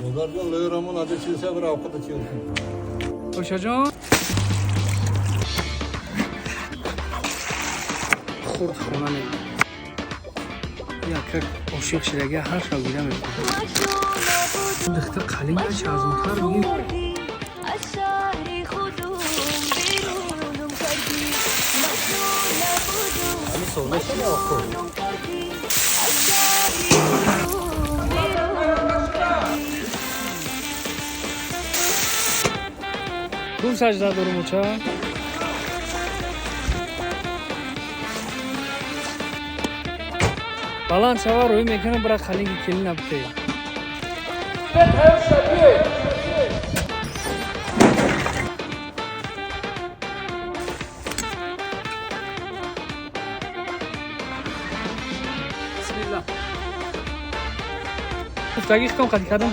Бозарҷон, лӯрамон аҷа чиса бір овқата чиёрсин. Ошаҷон, хурд хона мебинам. Яка ошиқ шидага, ҳар шаб гира мекунад. Духтар қалингач арзонтар бигим. از شهر خودم بیرونم کردی، مجنون نبودم، مجنونم کردی، از شهر خودم بیرونم کردی. Кум сажда дорум, оча. Баланд шава, рӯй мекунам, бира қалинги келина бите. Бисмилла. Гуфтагӣ хитом қати кардам.